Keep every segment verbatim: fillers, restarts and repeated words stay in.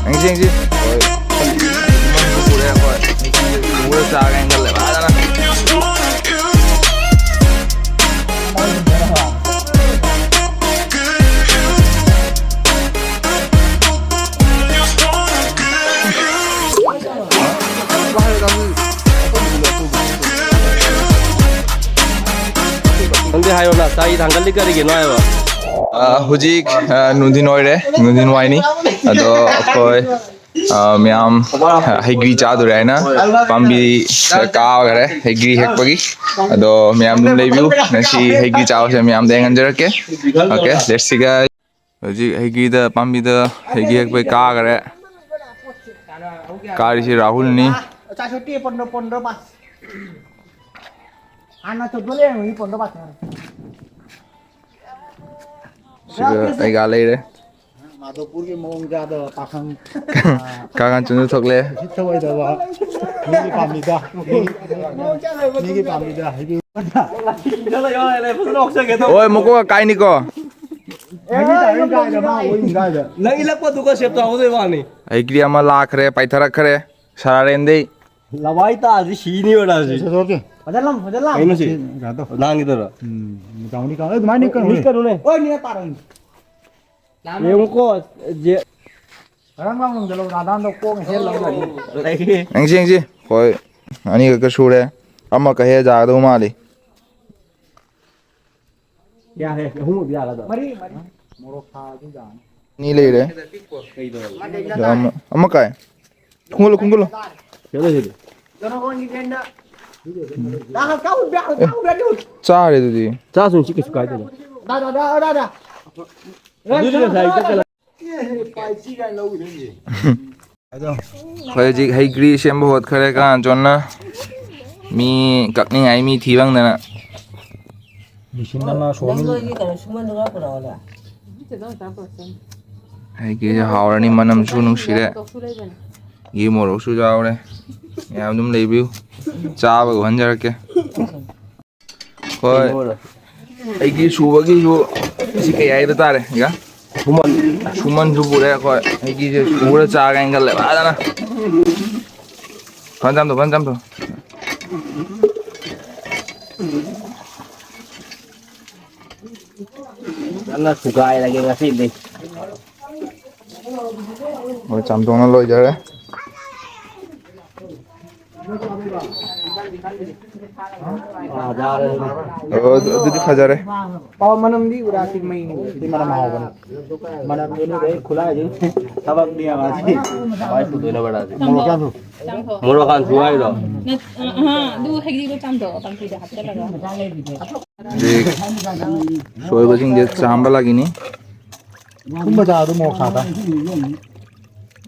ꯌꯦꯡꯁꯤ, ꯌꯦꯡꯁꯤ꯫ ꯍꯣꯏ꯫ ꯄꯨꯔꯦ ꯑꯩꯈꯣꯏ꯫ ꯄꯨꯔ ꯆꯥꯒꯦꯅ ꯈꯜꯂꯦ ꯐꯖꯅ꯫ ꯅꯪꯗꯤ ꯍꯥꯏꯔꯣꯅ, ꯆꯥꯏ ꯊꯥꯡꯒꯠꯂꯤ ꯀꯔꯤꯒꯤꯅꯣ ꯍꯥꯏꯕ? ꯑ, ꯍꯧꯖꯤꯛ, ꯑ, ꯅꯨꯡꯊꯤꯟ ꯑꯣꯏꯔꯦ, ꯅꯨꯡꯊꯤꯟ ꯋꯥꯏꯅꯤ꯫ ꯑꯗꯣ ꯑꯩꯈꯣꯏ, ꯑ, ꯃꯌꯥꯝ, ꯑ, ꯍꯩꯒ꯭ꯔꯤ ꯆꯥꯗꯣꯔꯦ ꯍꯥꯏꯅ ꯄꯥꯝꯕꯤ ꯀꯥꯈꯔꯦ ꯍꯩꯒ꯭ꯔꯤ ꯍꯦꯛꯄꯒꯤ꯫ ꯑꯗꯣ ꯃꯌꯥꯝ ꯑꯗꯨꯝ ꯂꯩꯕꯤꯌꯨ, ꯉꯁꯤ ꯍꯩꯒ꯭ꯔꯤ ꯆꯥꯕꯁꯦ ꯃꯌꯥꯝꯗ ꯌꯦꯡꯍꯟꯖꯔꯛꯀꯦ꯫ Okay, let's see, guys. ꯍꯧꯖꯤꯛ ꯍꯩꯒ꯭ꯔꯤꯗ, ꯄꯥꯝꯕꯤꯗ ꯍꯩꯒ꯭ꯔꯤ ꯍꯦꯛꯄꯩ ꯀꯥꯈꯔꯦ꯫ ꯀꯥꯔꯤꯁꯤ ꯔꯥꯍꯨꯜꯅꯤ꯫ ꯁꯤꯗ ꯑꯩꯒ ꯂꯩꯔꯦ꯫ ꯃꯥꯙꯣꯄꯨꯔꯒꯤ ꯃꯑꯣꯡꯗ ꯑꯗꯣ ꯄꯥꯈꯪ, ꯀꯥꯡ ꯆꯨꯝꯅ ꯊꯣꯛꯂꯦ꯫ ꯎꯁꯤꯠꯇ ꯑꯣꯏꯗꯕ ꯃꯤꯒꯤ ꯄꯥꯝꯕꯤꯗ, ꯃꯤꯒꯤ, ꯃꯤꯒꯤ ꯄꯥꯝꯕꯤꯗ ꯍꯩꯕꯤ-, ꯍꯣꯏ, ꯃꯀꯣꯛ ꯀꯥꯏꯅꯤꯀꯣ꯫ ꯅꯪ ꯏꯜꯂꯛꯄꯗꯨꯒ ꯁꯦꯞ ꯇꯧꯍꯧꯗꯣꯏ ꯋꯥꯅꯤ꯫ ꯍꯩꯒ꯭ꯔꯤ ꯑꯃ ꯂꯥꯛꯈ꯭ꯔꯦ, ꯄꯥꯏꯊꯔꯛꯈ꯭ꯔꯦ ꯁꯥꯔꯥꯔꯦꯟꯗꯩ꯫ ꯂꯋꯥꯏ ꯇꯥꯔꯗꯤ ꯁꯤꯅꯤ ꯑꯣꯏꯔꯛꯑꯁꯤ꯫ ꯐꯖꯅ ꯂꯪ, ꯐꯖꯅ ꯂꯪ꯫ ꯀꯩꯅꯣ ꯁꯤ? ꯀꯩꯅꯣ ꯇꯧ꯫ ꯂꯥꯡꯈꯤꯗꯣꯏꯔꯣ? ꯎꯝ, ꯇꯧꯅꯤ, ꯇꯧꯅꯤ꯫ ꯑꯗꯨꯃꯥꯏꯅ ꯅꯤꯛꯀꯅꯨꯅꯦ꯫ ꯅꯤꯛꯀꯅꯨꯅꯦ꯫ ꯍꯣꯏ, ꯅꯤꯛꯑ ꯇꯥꯔꯣꯏꯅꯦ꯫ ꯌꯦꯡꯉꯨꯀꯣ, ꯖꯦ-, ꯉꯔꯥꯡ ꯂꯥꯡ ꯂꯪꯁꯤꯜꯂꯣ, ꯅꯥꯗꯥꯝꯗꯣ ꯀꯣꯛꯅ ꯍꯦꯛ ꯂꯪꯒꯅꯤ꯫ ꯂꯩꯌꯦ꯫ ꯌꯦꯡꯁꯤ, ꯌꯦꯡꯁꯤ꯫ ꯍꯣꯏ, ꯑꯅꯤꯈꯛꯇ ꯁꯨꯔꯦ꯫ ꯑꯃꯈꯛ ꯍꯦꯛ ꯌꯥꯒꯗꯧ ꯃꯥꯜꯂꯤ꯫ ꯌꯥꯔꯦ, ꯑꯍꯨꯝꯃꯛ ꯌꯥꯒꯗ꯭ꯔꯣ? ꯃꯔꯤ, ꯃꯔꯤ꯫ ꯃꯣꯔꯣꯛ ꯊꯥꯗꯤ ꯌꯥꯅꯤ꯫ ꯑꯅꯤ ꯂꯩꯔꯦ꯫ ꯀꯩꯗꯧꯔꯕ? ꯑꯗꯣ ꯑꯃ, ꯑꯃ ꯀꯥꯏ? ꯈꯣꯡꯒꯠꯂꯣ, ꯈꯣꯡꯒꯠꯂꯣ꯫ ꯀꯩꯅꯣ ꯁꯤꯗꯤ? ꯑꯦ, ꯆꯥꯔꯦ ꯑꯗꯨꯗꯤ꯫ ꯆꯥꯁꯨ ꯁꯤ ꯀꯩꯁꯨ ꯀꯥꯏꯗꯦꯗ꯫ ꯑꯗꯨꯗꯤ ꯉꯁꯥꯏ ꯆꯠꯀꯗ-, ꯑꯩꯈꯣꯏ ꯍꯧꯖꯤꯛ ꯍꯩꯒ꯭ꯔꯤ ꯁꯦꯝꯕ ꯍꯧꯒꯠꯈ꯭ꯔꯦ ꯀꯥꯟꯆꯣꯟꯅ꯫ ꯃꯤ ꯀꯛꯅꯤꯡꯉꯥꯏ ꯃꯤ ꯊꯤ ꯐꯪꯗꯅ꯫ ꯃꯦꯆꯤꯟ ꯑꯃ ꯁꯣꯝ-, ꯅꯪ ꯅꯣꯏꯒꯤ ꯀꯩꯅꯣ ꯁꯨꯡꯍꯟꯗꯨ ꯈꯔ ꯄꯨꯔꯛꯑꯣꯅꯦ꯫ ꯍꯩꯒ꯭ꯔꯤꯁꯦ ꯍꯥꯎꯔꯅꯤ, ꯃꯅꯝꯁꯨ ꯅꯨꯡꯁꯤꯔꯦ꯫ ꯒꯤ ꯃꯣꯔꯣꯛꯁꯨ ꯌꯥꯎꯔꯦ꯫ ꯃꯌꯥꯝ ꯑꯗꯨꯝ ꯂꯩꯕꯤꯌꯨ, ꯆꯥꯕꯒ ꯎꯍꯟꯖꯔꯛꯀꯦ꯫ ꯍꯣꯏ꯫ ꯀꯩꯅꯣ? ꯑꯩꯒꯤ ꯁꯨꯕꯒꯤꯁꯨ ꯁꯤ ꯀꯩ ꯍꯥꯏꯕ ꯇꯥꯔꯦ, ꯏꯒ? ꯁꯨꯃꯟ꯫ ꯁꯨꯃꯟꯁꯨ ꯄꯨꯔꯦ ꯑꯩꯈꯣꯏ꯫ ꯑꯩꯒꯤꯁꯦ ꯁꯨꯔ ꯆꯥꯒꯦꯅ ꯈꯜꯂꯦ ꯐꯖꯅ꯫ ꯐꯖꯅ ꯆꯥꯝꯊꯣꯛ, ꯐꯖꯅ ꯆꯥꯝꯊꯣꯛ꯫ ꯐꯖꯅ ꯁꯨꯒꯥꯏꯔꯒꯦ ꯉꯁꯤꯗꯤ꯫ ꯍꯣꯏ, ꯆꯥꯝꯊꯣꯛꯅ ꯂꯣꯏꯖꯔꯦ꯫ ꯑꯣ, ꯑꯗꯨ-, ꯑꯗꯨꯗꯤ ꯐꯖꯔꯦ꯫ ꯑꯣ, ꯃꯅꯝꯗꯤ ꯎꯔꯥ ꯁꯤ ꯃꯩꯅꯤ꯫ ꯁꯤ ꯃꯅꯝ ꯍꯥꯎꯕꯅꯤ꯫ ꯃꯅꯝꯗꯨꯅ ꯂꯣꯏ ꯈꯨꯂꯥꯏꯗꯨ ꯊꯕꯛꯅꯦꯕ ꯁꯤ꯫ ꯀꯃꯥꯏ ꯁꯨꯗꯣꯏꯅꯣꯕ ꯅꯪꯗꯤ? ꯃꯣꯔꯣꯛ ꯌꯥꯝ ꯁꯨ-, ꯆꯥꯝꯊꯣꯛ꯫ ꯃꯣꯔꯣꯛ ꯍꯥꯟꯅ ꯁꯨ ꯍꯥꯏꯔꯣ? ꯅꯠ-, ꯑ-, ꯑꯍ, ꯑꯗꯨ ꯍꯩꯒ꯭ꯔꯨꯗꯣ ꯆꯥꯝꯊꯣꯛꯑꯣ, ꯀꯥꯡꯁꯣꯏꯗ ꯍꯥꯞꯆꯜꯂꯒ꯫ ꯍꯧꯖꯤꯛ ꯁꯣꯏꯕꯁꯤꯡꯁꯦ ꯆꯥꯝꯕ ꯂꯥꯛꯏꯅꯤ꯫ ꯊꯨꯝ ꯕꯖꯥꯔꯗ ꯃꯣꯔꯣꯛ ꯁꯥꯗ꯫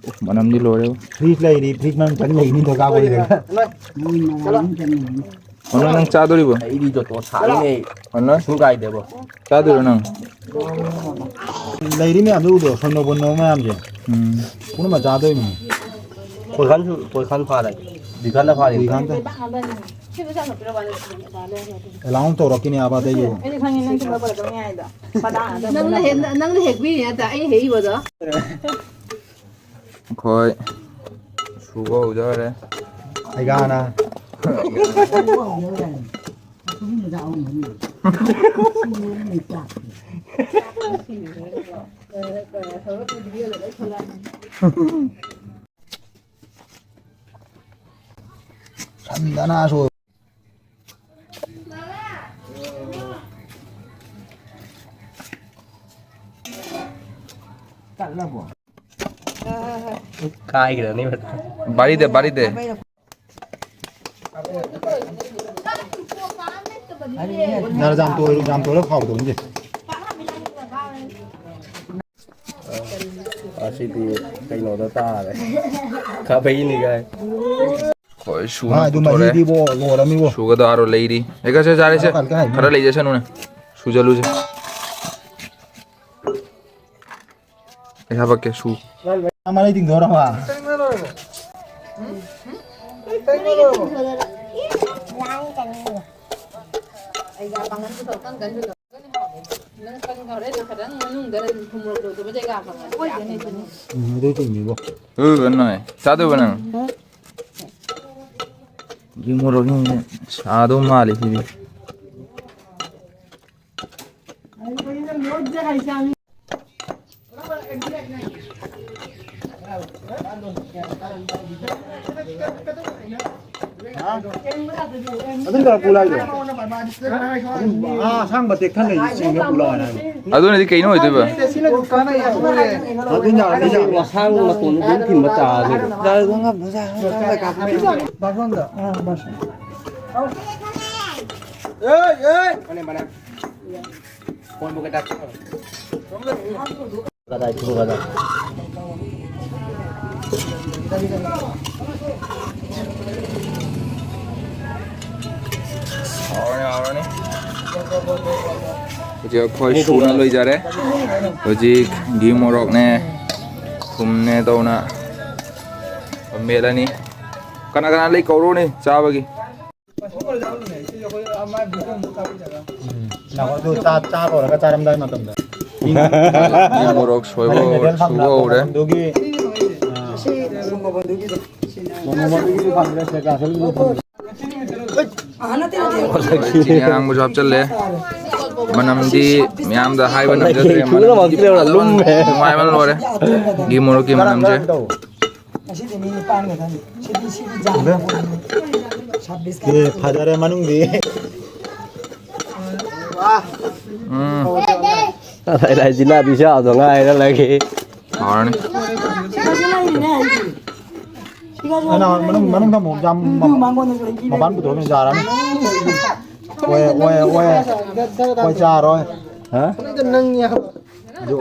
ꯎꯐ, ꯃꯅꯝꯗꯤ ꯂꯣꯏꯔꯦ꯫ ꯐ꯭ꯔꯤꯖ ꯂꯩꯔꯤ, ꯐ꯭ꯔꯤꯖ ꯃꯅꯨꯡ ꯆꯪ ꯂꯩꯅꯤ ꯗꯔꯀꯥꯔ ꯑꯣꯏꯔꯦ꯫ ꯃꯣꯏ ꯃꯌꯥꯝ ꯆꯪꯉꯤꯅꯤ꯫ ꯑꯣ, ꯅꯪ ꯆꯥꯗꯣꯔꯤꯕꯣ? ꯑꯩꯗꯤ ꯖꯣꯇꯣ ꯁꯥꯅꯤꯅꯦ꯫ ꯑꯣ, ꯅꯪ ꯁꯨꯝ ꯀꯥꯏꯗꯦꯕꯣ꯫ ꯆꯥꯗꯣꯏꯔꯣ ꯅꯪ? ꯂꯩꯔꯤ ꯃꯌꯥꯝꯗꯣ ꯎꯗ꯭ꯔꯣ? ꯁꯣꯏꯅꯣ ꯕꯣꯅꯣ ꯃꯌꯥꯝꯁꯦ꯫ ꯎꯝ꯫ ꯄꯨꯝꯅꯃꯛ ꯆꯥꯗꯣꯏꯅꯤ꯫ ꯀꯣꯏꯈꯥꯟꯁꯨ, ꯀꯣꯏꯈꯥꯟ ꯐꯥꯔꯦ꯫ ꯗꯤꯈꯥꯟꯗ ꯐꯥꯔꯦ꯫ ꯗꯤꯈꯥꯟꯗ꯫ ꯑꯦꯂꯥꯎꯟ ꯇꯧꯔꯛꯈꯤꯅꯦ ꯑꯥꯕꯗꯩꯁꯨ꯫ ꯑꯩꯗꯤ ꯈꯪꯉꯦ ꯅꯪ ꯁꯨꯝꯕ ꯄꯨꯔꯛꯀꯅꯤ ꯍꯥꯏꯗꯣ꯫ ꯅꯪꯅ ꯍꯦꯛ-, ꯅꯪꯅ ꯍꯦꯛꯄꯤꯔꯤ ꯅꯠꯇ꯭ꯔꯥ? ꯑꯩꯅ ꯍꯦꯛꯏꯕꯗꯣ꯫ ꯑꯩꯈꯣꯏ ꯁꯨꯕ ꯍꯧꯖꯔꯦ꯫ ꯑꯩꯒꯥꯅ꯫ ꯁꯟꯗꯅꯥꯁꯨ꯫ ꯀꯥꯏꯈ꯭ꯔꯅꯤ꯫ ꯕꯥꯔꯤꯗꯦ, ꯕꯥꯔꯤꯗꯦ꯫ ꯅꯔꯖꯥꯝ ꯇꯣꯏ-, ꯌꯥꯝ ꯇꯣꯏꯔ ꯐꯥꯎꯗꯧꯅꯤꯁꯦ꯫ ꯑꯁꯤꯗꯤ ꯀꯩꯅꯣꯗ ꯇꯥꯔꯦ꯫ ꯈꯥꯕꯩꯅꯤ ꯀꯥꯏ꯫ ꯍꯣꯏ, ꯁꯨꯅ ꯃꯥ ꯑꯗꯨ ꯄꯨꯊꯣꯔꯦ꯫ ꯃꯍꯤꯗꯤꯕꯣ ꯂꯣꯏꯔꯝꯅꯤꯕꯣ꯫ ꯁꯨꯒꯗꯥꯔꯣ ꯂꯩꯔꯤ꯫ ꯑꯦ, ꯀꯁꯦ ꯆꯥꯔꯦꯁꯦ꯫ ꯀꯥꯏ ꯀꯥꯏ ꯍꯥꯏꯅꯣ? ꯈꯔ ꯂꯩꯖꯁꯅꯨꯅꯦ꯫ ꯁꯨꯖꯜꯂꯨꯁꯦ꯫ ꯑꯩ ꯍꯥꯄꯛꯀꯦ, ꯁꯨ꯫ ꯑꯃ ꯂꯩ ꯇꯤꯡꯊꯣꯔꯕ? ꯂꯥꯡ ꯆꯪꯉꯤꯕ꯫ ꯍꯩꯒꯥ ꯄꯥꯡꯒꯟꯁꯨ ꯇꯧ, ꯀꯟ ꯀꯟꯁꯨ ꯇꯧ꯫ ꯅꯪ ꯀꯟꯈ꯭ꯔꯦ, ꯑꯗꯨ ꯈꯤꯇꯪ ꯃꯅꯨꯡꯗ ꯊꯨꯝ ꯃꯣꯔꯣꯛ ꯇꯧꯗꯕ ꯖꯒꯥ ꯈꯪꯉꯗꯤ ꯌꯥꯝ ꯐꯖꯅꯤ꯫ ꯎꯝ, ꯑꯗꯨ ꯆꯨꯝꯃꯤꯕꯣ꯫ ꯑꯗꯨ ꯀꯩꯅꯣ ꯆꯥꯗꯧꯕ ꯅꯪ? ꯒꯤ ꯃꯣꯔꯣꯛ ꯁꯥꯗꯧ ꯃꯥꯜꯂꯤ ꯁꯤꯗꯤ꯫ ꯑꯗꯨꯝ ꯇꯧꯔ ꯄꯨ ꯂꯥꯛꯏꯗꯣ꯫ ꯑꯗꯨꯝ, ꯑꯥ, ꯑꯁꯥꯡꯕ ꯇꯦꯛꯊꯟ ꯂꯩꯁꯦ ꯆꯤꯡꯉ ꯄꯨ ꯂꯥꯛꯑꯣ ꯍꯥꯏꯅ ꯍꯥꯏꯕ꯫ ꯑꯗꯨꯅꯗꯤ ꯀꯩꯅꯣ ꯑꯣꯏꯗꯣꯏꯕ? ꯑꯗꯨꯝ ꯌꯥꯔꯅꯤ, ꯌꯥꯔꯅꯤ꯫ ꯑꯁꯥꯡꯕ ꯃꯇꯣꯟꯗꯣ ꯑꯗꯨꯝ ꯊꯤꯟꯕ ꯇꯥꯔꯅꯤ꯫ ꯕꯥꯁꯣꯟꯗ꯫ ꯑꯥ, ꯕꯥꯁꯣꯟ꯫ ꯑꯦ, ꯑꯦ꯫ ꯐꯣꯟꯕꯨ ꯀꯩꯗꯧꯔꯒꯦ? ꯀꯗꯥꯏ ꯊꯨꯒꯗ? ꯍꯥꯎꯔꯅꯤ, ꯍꯥꯎꯔꯅꯤ꯫ ꯍꯧꯖꯤꯛ ꯑꯩꯈꯣꯏ ꯁꯨꯅ ꯂꯣꯏꯖꯔꯦ꯫ ꯍꯧꯖꯤꯛ ꯘꯤ ꯃꯣꯔꯣꯛꯅꯦ, ꯊꯨꯝꯅꯦ ꯇꯧꯅ ꯃꯦꯠꯂꯅꯤ꯫ ꯀꯅꯥ ꯀꯅꯥ ꯂꯩ ꯀꯧꯔꯣꯅꯦ ꯆꯥꯕꯒꯤ꯫ ꯎꯝ꯫ ꯂꯥꯛꯑꯣ, ꯑꯗꯨ ꯆꯥ, ꯆꯥ ꯂꯣꯏꯔꯒ ꯆꯥꯔꯝꯗꯥꯏ ꯃꯇꯝꯗ꯫ ꯃꯤ ꯃꯣꯔꯣꯛ ꯁꯣꯏꯕ ꯃꯔꯤ ꯃꯦꯗꯜ ꯁꯨꯕ ꯐꯪꯅꯕ ꯍꯧꯔꯦ꯫ ꯑꯗꯨꯒꯤ, ꯑꯥ, ꯃꯣꯃꯣ ꯑꯗꯨꯒꯤꯁꯨ ꯐꯪꯗ꯭ꯔꯦ, ꯁꯤꯗ ꯀꯥꯁꯦ ꯑꯗꯨꯒꯤꯁꯨ ꯐꯪꯗ꯭ꯔꯦ꯫ ꯆꯤꯅꯤ ꯑꯉꯥꯡꯕꯁꯨ ꯍꯥꯞꯆꯜꯂꯦ꯫ ꯃꯅꯝꯗꯤ ꯃꯌꯥꯝꯗ ꯍꯥꯏꯕ ꯅꯝꯖꯗ꯭ꯔꯦ꯫ ꯃꯅꯝꯗꯤ ꯂꯨꯝꯃꯦ꯫ ꯅꯨꯡꯉꯥꯏꯕꯅ ꯂꯣꯏꯔꯦ꯫ ꯒꯤ ꯃꯣꯔꯣꯛꯀꯤ ꯀꯔꯝ ꯃꯅꯝꯁꯦ꯫ ꯀꯔꯝ ꯇꯧ? ꯉꯁꯤꯗꯤ ꯃꯤ ꯅꯤꯄꯥꯟ ꯈꯛꯇꯅꯤ꯫ ꯁꯤꯗꯤ, ꯁꯤꯗꯤ ꯖꯥꯝ꯫ ꯁꯥꯕꯤꯁ ꯁꯤ ꯐꯖꯔꯦ ꯃꯅꯨꯡꯗꯤ꯫ ꯎꯝ꯫ ꯂꯥꯏ, ꯂꯥꯏ, ꯖꯤꯂꯥꯕꯤ ꯆꯥꯕꯗꯣ ꯉꯥꯏꯔ ꯂꯩꯒꯦ꯫ ꯍꯥꯎꯔꯅꯤ꯫ ꯁꯤꯒꯁꯨ ꯂꯩꯔꯤꯅꯦ ꯑꯩꯗꯤ꯫ ꯁꯤꯒꯁꯨ ꯑꯩꯅ ꯂꯩꯔꯤꯅꯦ꯫ ꯃꯅꯨꯡ, ꯃꯅꯨꯡ ꯊꯝꯃꯣ꯫ ꯖꯥꯝ ꯎꯝ, ꯃꯄꯥꯟ ꯄꯨꯊꯣꯛꯑꯒ ꯌꯥꯔꯅꯤ꯫ ꯑꯣꯏ, ꯑꯣꯏ, ꯑꯣꯏ꯫ ꯑꯣꯏ ꯆꯥꯔꯣꯏ꯫ ꯍꯥ? ꯑꯗꯨ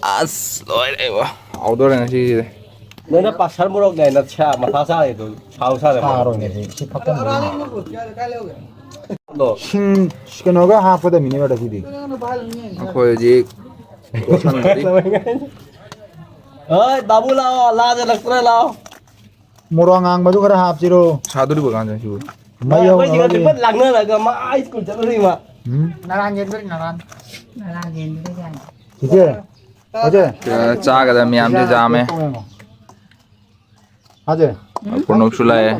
ꯑꯁ, ꯂꯣꯏꯔꯦ ꯏꯕꯣ꯫ ꯍꯥꯎꯗꯣꯔꯦ ꯉꯁꯤꯒꯤꯗꯤ꯫ ꯅꯣꯏꯅ ꯄꯥꯁꯜ ꯃꯣꯔꯣꯛꯅꯦ ꯍꯥꯏꯅ ꯁꯥ ꯃꯊꯥ ꯁꯥꯔꯦ ꯑꯗꯨ꯫ ꯁꯥꯎ ꯁꯥꯔꯦ꯫ ꯁꯥꯔꯣꯏꯅꯦ ꯁꯤ, ꯁꯤ ꯐꯠꯇꯕꯅꯤ꯫ ꯑꯗꯣ꯫ ꯁꯤꯡ ꯀꯩꯅꯣꯒ ꯍꯥꯞꯀꯗꯕꯅꯤꯅꯦ ꯕ꯭ꯔꯗꯔ ꯁꯤꯗꯤ꯫ ꯑꯩꯈꯣꯏ ꯍꯧꯖꯤꯛ ꯇꯣꯠꯁꯟꯗ꯭ꯔꯤ꯫ ꯍꯣꯏ, ꯕꯥꯕꯨ ꯂꯥꯛꯑꯣ, ꯂꯥꯗ ꯂꯛꯇ꯭ꯔ ꯂꯥꯛꯑꯣ꯫ ꯃꯣꯔꯣꯛ ꯑꯉꯥꯡꯕꯗꯨ ꯈꯔ ꯍꯥꯞꯁꯤꯔꯣ? ꯁꯥꯗꯣꯔꯤꯕ ꯀꯥꯟꯗ ꯁꯤꯕꯨ꯫ ꯃꯩ ꯑꯩꯈꯣꯏ ꯁꯤꯒ ꯍꯧꯔꯒꯗꯤ꯫ ꯆꯤꯡꯈꯠ ꯂꯥꯡꯅꯔꯒ ꯃꯥ ꯁ꯭ꯀꯨꯜ ꯆꯠꯂꯨꯔꯤ ꯃꯥ꯫ ꯎꯝ꯫ ꯅꯔꯥꯟ ꯌꯦꯟꯗꯨꯔꯤ, ꯅꯔꯥꯟ꯫ ꯅꯔꯥꯟ ꯌꯦꯟꯗꯨꯔꯤ ꯀꯥꯏꯅ꯫ ꯆꯤꯆꯦ, ꯆꯤꯆꯦ꯫ ꯆꯥꯒꯗꯕ ꯃꯌꯥꯝꯁꯦ ꯌꯥꯝꯃꯦ꯫ ꯍꯥꯖꯦ꯫ ꯄꯨꯔꯅꯨꯞꯁꯨ ꯂꯥꯛꯑꯦ꯫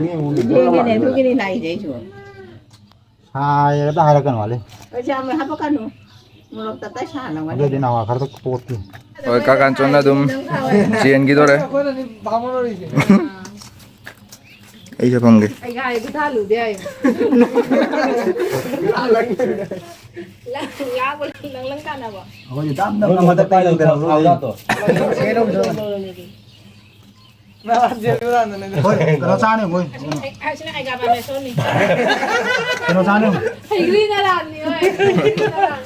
ꯌꯦꯡꯒꯦꯅꯦ, ꯑꯗꯨꯒꯤꯅꯤ ꯂꯥꯛꯏꯁꯦ ꯑꯩꯁꯨ꯫ ꯁꯥꯏ ꯍꯦꯛꯇ ꯍꯥꯏꯔꯛꯀꯅꯨ ꯋꯥꯂꯦ꯫ ꯑꯩꯁꯦ ꯌꯥꯝꯅ ꯍꯥꯄꯛꯀꯅꯨ꯫ ꯃꯣꯔꯣꯛ ꯇꯞꯇꯥꯏ ꯁꯥꯍꯜꯂꯝꯒꯅꯤ꯫ ꯑꯗꯨꯗꯤ ꯅꯍꯥꯟꯋꯥꯏ ꯈꯔ ꯄꯣꯠꯇꯤ꯫ ꯍꯣꯏ, ꯀꯥ ꯀꯥꯟꯆꯟꯅ ꯑꯗꯨꯝ ꯆꯦꯟꯈꯤꯗꯣꯔꯦ꯫ ꯑꯩꯁꯨ ꯐꯝꯒꯦ꯫ ꯑꯩ ꯒꯥꯔꯤꯗꯨ ꯊꯥꯜꯂꯨꯗꯦ ꯍꯥꯏꯌꯨ꯫ ꯂꯥꯡ-, ꯂꯥꯡ-, ꯂꯥꯡ-, ꯂꯥꯡ ꯀꯥꯟꯅꯕ꯫ ꯑꯩꯈꯣꯏꯗꯤ ꯗꯥꯝ ꯗꯥꯝ ꯃꯊꯛꯇ ꯌꯦꯡꯗꯅ ꯍꯧꯔꯛꯏ꯫ ꯍꯣꯏ, ꯀꯩꯅꯣ ꯆꯥꯅꯤ, ꯃꯣꯏ꯫ ꯑꯁꯤꯅ ꯑꯩ-, ꯑꯁꯤꯅ ꯑꯩꯒꯥꯕꯥ ꯃꯦꯁꯣꯟꯅꯤ꯫ ꯀꯩꯅꯣ ꯆꯥꯅꯤ꯫ ꯍꯩꯒ꯭ꯔꯤ ꯅꯔꯥꯟꯅꯤ, ꯍꯣꯏ꯫ ꯍꯩꯒ꯭ꯔꯤ ꯅꯔꯥꯟ꯫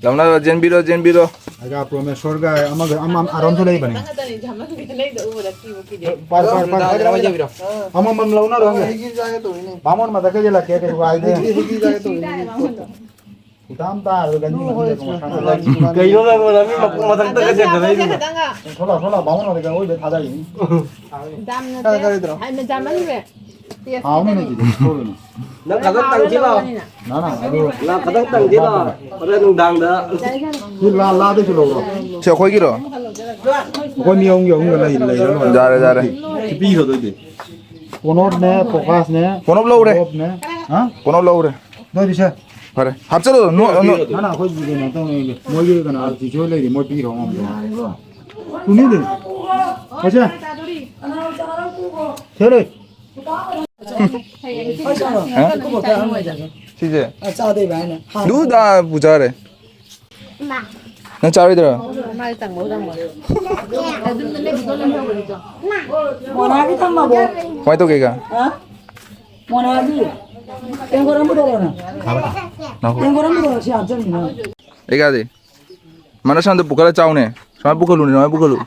ꯂꯧꯅꯔꯣ, ꯆꯦꯟꯕꯤꯔꯣ, ꯆꯦꯟꯕꯤꯔꯣ꯫ ꯑꯩꯒꯥ ꯄ꯭ꯔꯣꯃꯦꯁꯣꯔꯒ ꯑꯃꯒ, ꯑꯃ, ꯑꯔꯣꯟꯁꯨ ꯂꯩꯕꯅꯦ꯫ ꯅꯪ ꯈꯛꯇꯅꯤ ꯖꯃꯟꯒꯤ ꯂꯩꯗꯣ ꯎꯕꯗ ꯀꯤꯕꯨ ꯀꯤꯖꯩ꯫ ꯄꯥꯏ, ꯄꯥꯏ, ꯄꯥꯏ꯫ ꯑꯃꯃꯝ ꯂꯧꯅꯔꯣ꯫ ꯍꯩꯒ꯭ꯔꯤ ꯆꯥꯒꯦ ꯇꯧꯔꯤꯅꯦ꯫ ꯕꯥꯃꯣꯟ ꯃꯊꯛꯇ ꯌꯦꯜꯂꯛꯀꯦ, ꯀꯩꯁꯨ ꯀꯥꯏꯗꯦ꯫ ꯍꯩꯒ꯭ꯔꯤ ꯆꯥꯒꯦ ꯇꯧꯔꯤꯅꯦ꯫ ꯏꯇꯥ ꯑꯝꯇ ꯍꯥꯏꯔꯒ ꯅꯤꯡꯕ ꯈꯪꯗꯦ ꯀꯃꯥꯏꯅ ꯇꯧꯗꯣꯏꯅꯣ꯫ ꯀꯩꯅꯣ ꯅꯪ ꯃꯤ ꯃꯈꯣꯡ ꯃꯊꯛꯇꯒ ꯆꯦꯟꯊꯔꯛꯏꯗꯨꯅ? ꯊꯣꯛꯂꯛꯑꯣ, ꯊꯣꯛꯂꯛꯑꯣ, ꯕꯥꯃꯣꯟ ꯍꯣꯏꯗ ꯑꯣꯏꯕ ꯊꯥꯗꯔꯤꯅꯤ꯫ ꯖꯥꯝ ꯅꯠꯇꯦ꯫ ꯀꯥꯏ ꯀꯥꯏꯗ꯭ꯔꯣ? ꯍꯥꯏꯅ ꯖꯥꯝ ꯃꯟꯈ꯭ꯔꯦ꯫ ꯇꯦꯁ ꯍꯥꯎꯅꯤ ꯈꯤꯇꯪ꯫ ꯅꯪꯒꯤꯗꯤ, ꯁꯣꯏꯔꯨꯅꯨ꯫ ꯅꯪ ꯈꯛꯇꯪ ꯇꯪꯁꯤ ꯂꯥꯎ꯫ ꯍꯥꯎꯔꯕꯅꯤꯅ꯫ ꯅꯥ, ꯅꯥ, ꯑꯗꯨ ꯅꯪ ꯈꯛꯇꯪ ꯇꯪꯁꯤ ꯂꯥꯎ꯫ ꯍꯣꯔꯦꯟ ꯅꯨꯡꯗꯥꯡꯗ꯫ ꯌꯥꯏ, ꯌꯥꯏ꯫ ꯁꯤ ꯂꯥ-, ꯂꯥꯗꯩꯁꯨ ꯂꯧꯔꯣ꯫ ꯁꯤ ꯑꯩꯈꯣꯏꯒꯤꯔꯣ? ꯑꯩꯈꯣꯏ ꯃꯤ ꯑꯍꯨꯝꯒꯤ ꯑꯍꯨꯝꯒ ꯂꯩ, ꯂꯩꯔ ꯂꯣꯏꯔꯦ꯫ ꯌꯥꯔꯦ, ꯌꯥꯔꯦ꯫ ꯁꯤ ꯄꯤꯈ꯭ꯔꯣ ꯑꯗꯨꯏꯗꯤ꯫ ꯄꯣꯅꯣꯞꯅꯦ, ꯄꯣꯀꯥꯁꯅꯦ, ꯄꯣꯅꯣꯞ ꯂꯧꯔꯦ꯫ ꯄꯣꯅꯣꯞꯅꯦ꯫ ꯍꯥ? ꯄꯣꯅꯣꯞ ꯂꯧꯔꯦ꯫ ꯑꯗꯨꯗꯤ ꯁꯦ꯫ ꯐꯔꯦ꯫ ꯍꯥꯞꯆꯜꯂꯣ꯫ ꯅꯣ-, ꯅꯣ-, ꯅꯥ, ꯅꯥ, ꯑꯩꯈꯣꯏ ꯀꯩꯅꯣ ꯇꯧꯅꯤꯡꯉꯦ꯫ ꯃꯣꯏꯒꯤ ꯀꯩꯅꯣ, ꯆꯤꯆꯦ ꯍꯣꯏ ꯂꯩꯔꯤ, ꯃꯣꯏ ꯄꯤꯈ꯭ꯔꯣ ꯉꯝꯗ꯭ꯔꯣ? ꯇꯨꯅꯤꯗꯤ꯫ ꯍꯣꯏꯁꯦ꯫ ꯊꯦꯔꯦ꯫ ꯍꯥ? ꯁꯤꯁꯦ꯫ ꯑ, ꯆꯥꯗꯣꯏꯕ ꯍꯥꯏꯅ꯫ ꯍꯥꯟꯅ꯫ ꯗꯨꯗ ꯄꯨꯖꯥꯔꯦ꯫ ꯅꯪ ꯆꯥꯔꯣꯏꯗ꯭ꯔꯣ? ꯃꯥꯗꯤ ꯇꯪꯕꯧ ꯇꯪꯕ꯫ ꯃꯣꯅꯥꯒꯤ ꯊꯝꯃꯕꯣ? ꯀꯃꯥꯏꯅ ꯇꯧꯒꯦ, ꯀꯥ? ꯍꯥ? ꯃꯣꯅꯥꯒꯤ꯫ ꯇꯦꯡꯀꯣꯠ ꯑꯃ ꯄꯨꯊꯣꯔꯛꯑꯣꯅꯦ꯫ ꯉꯥꯏꯈꯣ꯫ ꯇꯦꯡꯀꯣꯠ ꯑꯃ ꯄꯨꯊꯣꯔꯛꯑꯣ, ꯁꯤ ꯍꯥꯞꯆꯟꯈꯤꯅꯕ꯫ ꯑꯩ ꯀꯥꯗꯤ? ꯃꯅꯥ ꯁꯥꯟꯗ ꯄꯨꯈꯠꯂ ꯆꯥꯎꯅꯦ꯫ ꯁꯨꯃꯥꯏꯅ ꯄꯨꯈꯠꯂꯨꯅꯦ, ꯁꯨꯃꯥꯏꯅ ꯄꯨꯈꯠꯂꯨ꯫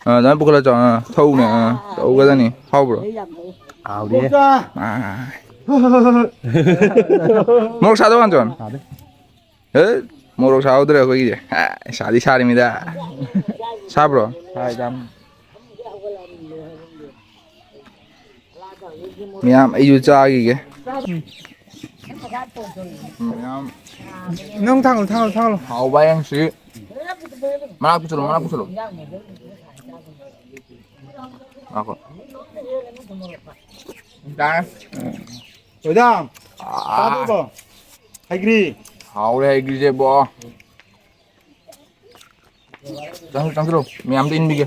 ꯑꯥ, ꯑꯗꯨꯃꯥꯏꯅ ꯄꯨꯈꯠꯂ ꯆꯥꯎ꯫ ꯑꯥ, ꯊꯧꯅꯦ꯫ ꯑꯥ, ꯇꯧꯒꯗꯅꯤ꯫ ꯍꯥꯎꯕ꯭ꯔꯣ? ꯍꯥꯎꯗꯦ꯫ ꯑꯥ꯫ ꯃꯣꯔꯣꯛ ꯁꯥꯗꯕ, ꯀꯥꯟꯆꯟ? ꯁꯥꯗꯦ꯫ ꯑꯦ, ꯃꯣꯔꯣꯛ ꯁꯥꯍꯧꯗ꯭ꯔꯦ ꯑꯩꯈꯣꯏꯒꯤꯁꯦ꯫ ꯑꯦ, ꯁꯥꯗꯤ ꯁꯥꯔꯤꯃꯤꯗ꯫ ꯁꯥꯕ꯭ꯔꯣ? ꯁꯥꯏꯗ꯫ ꯃꯌꯥꯝ ꯑꯩꯁꯨ ꯆꯥꯈꯤꯒꯦ꯫ ꯎꯝ, ꯃꯌꯥꯝ ꯅꯪ ꯊꯥꯡꯉꯣ, ꯊꯥꯡꯉꯣ, ꯊꯥꯡꯉꯣ꯫ ꯍꯥꯎꯕ ꯌꯦꯡꯁꯤ꯫ ꯃꯅꯥꯛ ꯄꯨꯁꯜꯂꯣ, ꯃꯅꯥꯛ ꯄꯨꯁꯜꯂꯣ꯫ ꯉꯥꯏꯈꯣ꯫ ꯆꯥꯔꯦ꯫ ꯊꯣꯏꯗꯥꯝ, ꯑꯥ꯫ ꯆꯥꯗ꯭ꯔꯤꯕꯣ? ꯍꯩꯒ꯭ꯔꯤ꯫ ꯍꯥꯎꯔꯦ ꯍꯩꯒ꯭ꯔꯤꯁꯦ, ꯕꯣ꯫ ꯆꯪꯁꯤꯜꯂꯨ, ꯆꯪꯁꯤꯜꯂꯨ꯫ ꯃꯌꯥꯝꯗ ꯏꯟꯕꯤꯒꯦ꯫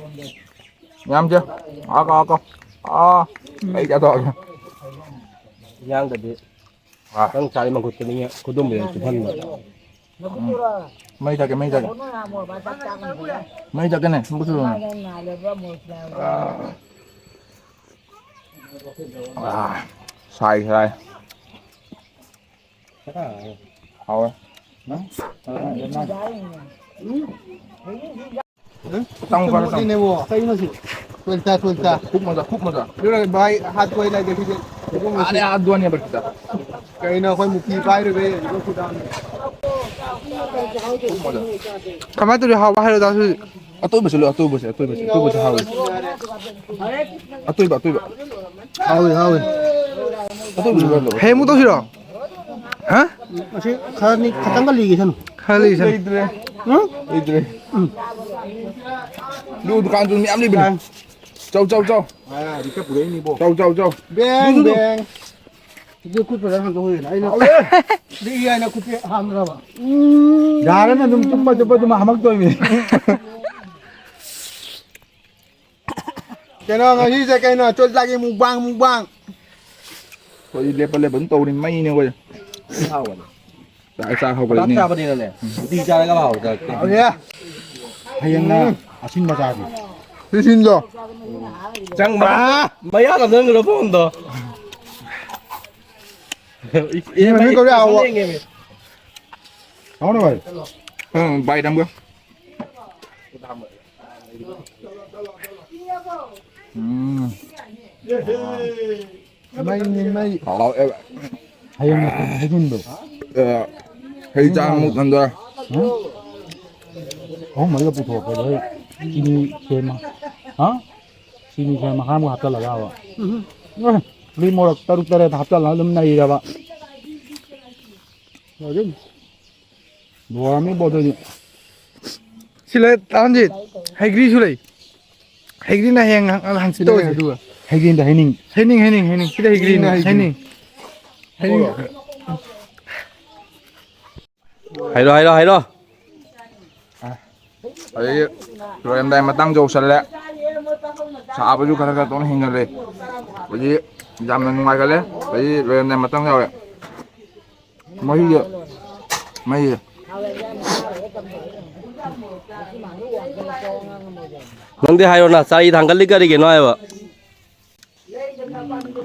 ꯃꯌꯥꯝꯁꯦ꯫ ꯑꯥ, ꯀꯣ, ꯑꯥ, ꯀꯣ꯫ ꯑꯥ, ꯑꯩ ꯆꯥꯊꯣꯛꯑꯒꯦ꯫ ꯏꯌꯥꯡꯗꯗꯤ ꯑꯥ꯫ ꯅꯪ ꯆꯥꯔꯤ ꯃꯈꯨꯠꯇꯨꯅꯤ ꯈꯨꯗꯨꯝꯕꯗ ꯆꯨꯞꯍꯟꯕ꯫ ꯎꯝ꯫ ꯃꯩ ꯊꯥꯒꯦ, ꯃꯩ ꯊꯥꯒꯦ꯫ ꯃꯩ ꯊꯥꯒꯦꯅꯦ, ꯁꯨꯝ ꯄꯨꯊꯣꯔꯛꯑꯣꯅꯦ꯫ ꯑꯥ꯫ ꯑꯥ, ꯁꯥꯏ, ꯁꯥꯏ꯫ ꯍꯥꯎꯋꯦ꯫ ꯆꯪꯉꯨ, ꯐꯔꯦ, ꯆꯪꯉꯨ꯫ ꯀꯩꯅꯣ ꯁꯤ? ꯇꯣꯏ ꯆꯥ, ꯇꯣꯏ ꯆꯥ꯫ ꯈꯨꯞ ꯃꯖꯥ, ꯈꯨꯞ ꯃꯖꯥ꯫ ꯑꯗꯨꯅ ꯚꯥꯏ, ꯍꯥꯠ ꯀꯣꯏ ꯂꯩꯗꯦ ꯁꯤꯗꯤ꯫ ꯑꯔꯦ, ꯍꯥꯠ ꯗꯣꯅꯤ ꯕꯔꯀꯤꯇꯥ꯫ ꯀꯩꯅꯣ ꯑꯩꯈꯣꯏ ꯃꯨꯛꯇꯤ ꯄꯥꯏꯔꯨꯕꯩ ꯈꯨꯞ ꯃꯖꯥ꯫ ꯀꯃꯥꯏꯅ ꯇꯧꯔꯤ? ꯍꯥꯎꯕ ꯍꯥꯏꯔꯣ, ꯗꯥ ꯁꯨꯖꯤꯠ? ꯑꯇꯣꯏꯕꯁꯨ ꯂꯧ, ꯑꯇꯣꯏꯕꯁꯦ, ꯑꯇꯣꯏꯕꯁꯦ, ꯑꯇꯣꯏꯕꯁꯦ ꯍꯥꯎꯋꯦ꯫ ꯑꯇꯣꯏꯕ, ꯑꯇꯣꯏꯕ꯫ ꯍꯥꯎꯋꯦ, ꯍꯥꯎꯋꯦ꯫ ꯑꯇꯣꯏꯕꯁꯨ ꯈꯔ ꯂꯧ꯫ ꯍꯌꯦꯡ ꯑꯃꯨꯛ ꯇꯧꯁꯤꯔꯣ? ꯍꯥ? ꯑꯁꯤ ꯈꯔꯅꯤ, ꯈꯇꯪꯒ ꯂꯤꯒꯦ ꯁꯅꯨ꯫ ꯈꯔ ꯂꯤꯒꯦ ꯁꯅꯨ꯫ ꯂꯩꯇ꯭ꯔꯦ꯫ ꯎꯝ? ꯂꯩꯇ꯭ꯔꯦ꯫ ꯎꯝ꯫ ꯂꯨ ꯗꯨꯀꯥꯟꯗꯨ ꯃꯌꯥꯝ ꯂꯩꯕꯅꯦ꯫ ꯌꯥꯏ꯫ ꯆꯧ, ꯆꯧ, ꯆꯧ꯫ ꯃꯌꯥꯗꯤ ꯈꯔ ꯄꯨꯔꯛꯏꯅꯤꯕꯣ꯫ ꯆꯧ, ꯆꯧ, ꯆꯧ꯫ ꯕꯦꯡ, ꯂꯨ, ꯂꯨ, ꯂꯨ꯫ ꯕꯦꯡ꯫ ꯁꯤꯗꯤ ꯈꯨꯠ ꯐꯖꯅ ꯍꯥꯝꯗꯣꯛ ꯍꯧꯔꯦꯅ꯫ ꯑꯩꯅ ꯍꯥꯎꯋꯦ꯫ ꯂꯤꯛꯏ ꯍꯥꯏꯅ ꯈꯨꯠꯁꯦ ꯍꯥꯝꯗ꯭ꯔꯕ꯫ ꯌꯥꯔꯦꯅꯦ, ꯑꯗꯨꯝ ꯆꯨꯞꯄ ꯆꯨꯞꯄ ꯑꯗꯨꯝ ꯍꯥꯝꯃꯛꯇꯣꯏꯅꯤ꯫ ꯀꯩꯅꯣ, ꯉꯁꯤꯁꯦ ꯀꯩꯅꯣ, ꯆꯣꯜꯆꯥꯛꯀꯤ ꯃꯨꯛꯕꯥꯡ, ꯃꯨꯛꯕꯥꯡ꯫ ꯑꯩꯈꯣꯏꯗꯤ ꯂꯦꯞꯄ ꯂꯦꯞꯄ ꯑꯗꯨꯝ ꯇꯧꯔꯤ, ꯃꯩꯅꯦ ꯑꯩꯈꯣꯏ꯫ ꯍꯥꯎꯕꯅꯦ꯫ ꯆꯥꯛ ꯆꯥ ꯍꯧꯒꯠꯂꯛꯏꯅꯦ꯫ ꯆꯥꯛ ꯆꯥꯕꯅꯤꯅꯅꯦ, ꯎꯇꯤ ꯆꯥꯔꯒ ꯍꯥꯎꯕ ꯆꯥꯛꯇꯤ꯫ ꯍꯥꯎꯋꯦ꯫ ꯍꯌꯦꯡꯅ ꯑꯁꯤꯟꯕ ꯆꯥꯁꯤ꯫ ꯁꯤꯁꯤꯡꯗꯣ꯫ ꯆꯪ ꯃꯌꯥꯗ ꯅꯪꯒꯤꯔꯣ ꯐꯣꯟꯗꯣ? ꯃꯤ ꯃꯃꯤꯡ ꯀꯧꯔꯦ, ꯍꯥꯎꯕ꯫ ꯌꯦꯡꯉꯦꯃꯤ꯫ ꯍꯥꯎꯅ ꯚꯥꯏ꯫ ꯎꯝ, ꯚꯥꯏ ꯅꯪꯒ꯫ ꯎꯝ꯫ ꯃꯩꯅꯤ, ꯃꯩ꯫ ꯍꯥꯎ, ꯑꯦ꯫ ꯍꯌꯦꯡ ꯍꯩꯖꯤꯟꯗꯣ꯫ ꯑꯦ, ꯍꯩ ꯆꯥ ꯑꯃꯨꯛ ꯊꯝꯗꯣꯏꯔꯥ? ꯎꯝ? ꯑꯍꯨꯝ ꯃꯔꯤꯒ ꯄꯨꯊꯣꯛꯄꯗ ꯆꯤꯅꯤ ꯁꯦꯝꯃ-, ꯍꯥ? ꯆꯤꯅꯤ ꯁꯦꯝ ꯃꯈꯥꯃꯨꯛ ꯍꯥꯞꯆꯜꯂꯒꯕ꯫ ꯎꯝ꯫ ꯎꯝ, ꯐꯨꯔꯤ ꯃꯣꯔꯣꯛ ꯇꯔꯨꯛ ꯇꯔꯦꯠ ꯍꯥꯞꯆꯜꯂꯒ ꯑꯗꯨꯝ ꯅꯩꯔꯕ꯫ ꯑꯗꯨꯝ ꯂꯣꯏꯔꯝꯅꯤ ꯄꯣꯠꯇꯨꯗꯤ꯫ ꯁꯤ ꯂꯩ, ꯇꯥꯟꯖꯤꯠ, ꯍꯩꯒ꯭ꯔꯤꯁꯨ ꯂꯩ꯫ ꯍꯩꯒ꯭ꯔꯤꯅ ꯍꯌꯦꯡ ꯍꯪ-, ꯍꯪꯆꯤꯠ ꯇꯧꯔꯁꯦ꯫ ꯑꯗꯨꯒ ꯍꯩꯒ꯭ꯔꯤꯗ ꯍꯩꯅꯤꯡ꯫ ꯍꯩꯅꯤꯡ, ꯍꯩꯅꯤꯡ, ꯍꯩꯅꯤꯡ꯫ ꯁꯤꯗ ꯍꯩꯒ꯭ꯔꯤꯅꯤ꯫ ꯍꯩꯅꯤꯡ ꯍꯥꯏꯁꯦ꯫ ꯍꯩꯅꯤꯡ꯫ ꯍꯩꯅꯤꯡ꯫ ꯍꯥꯏꯔꯣ, ꯍꯥꯏꯔꯣ, ꯍꯥꯏꯔꯣ꯫ ꯑꯗꯒꯤ ꯂꯣꯏꯔꯝꯗꯥꯏ ꯃꯇꯥꯡ ꯌꯧꯁꯜꯂꯦ꯫ ꯁꯥꯕꯁꯨ ꯈꯔ ꯈꯔ ꯇꯣꯛꯅ ꯍꯦꯟꯒꯠꯂꯦ꯫ ꯍꯧꯖꯤꯛ ꯌꯥꯝꯅ ꯅꯨꯡꯉꯥꯏꯒꯠꯂꯦ꯫ ꯑꯗꯒꯤ ꯂꯣꯏꯔꯝꯗꯥꯏ ꯃꯇꯥꯡ ꯌꯧꯔꯦ꯫ ꯃꯍꯤꯁꯦ, ꯃꯍꯤꯁꯦ꯫ ꯅꯪꯗꯤ ꯍꯥꯏꯔꯣꯅ, ꯆꯥꯔꯤ ꯊꯥꯡꯒꯠꯂꯤ ꯀꯔꯤꯒꯤꯅꯣ ꯍꯥꯏꯕ?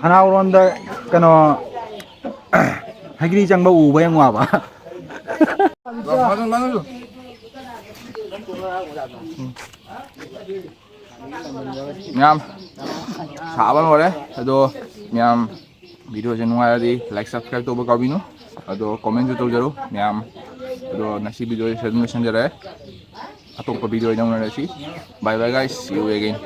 ꯈꯅꯥꯎꯔꯣꯝꯗ ꯀꯩꯅꯣ, ꯍꯩꯒ꯭ꯔꯤ ꯆꯪꯕ ꯎꯕ ꯌꯥꯝ ꯋꯥꯕ꯫ ꯃꯌꯥꯝ ꯁꯥꯕ ꯂꯣꯏꯔꯦ ꯑꯗꯣ, ꯃꯌꯥꯝ video ꯁꯦ ꯅꯨꯡꯉꯥꯏꯔꯗꯤ like, subscribe ꯇꯧꯕ ꯀꯥꯎꯕꯤꯅꯨ꯫ ꯑꯗꯣ comment ꯁꯨ ꯇꯧꯖꯔꯨ ꯃꯌꯥꯝ꯫ ꯑꯗꯣ ꯉꯁꯤ video ꯁꯦ ꯑꯗꯨꯝ ꯂꯣꯏꯁꯤꯟꯖꯔꯦ꯫ ꯑꯇꯣꯞꯄ video ꯗ ꯑꯃꯨꯛ ꯎꯅꯔꯁꯤ꯫ Bye bye guys, see you again꯫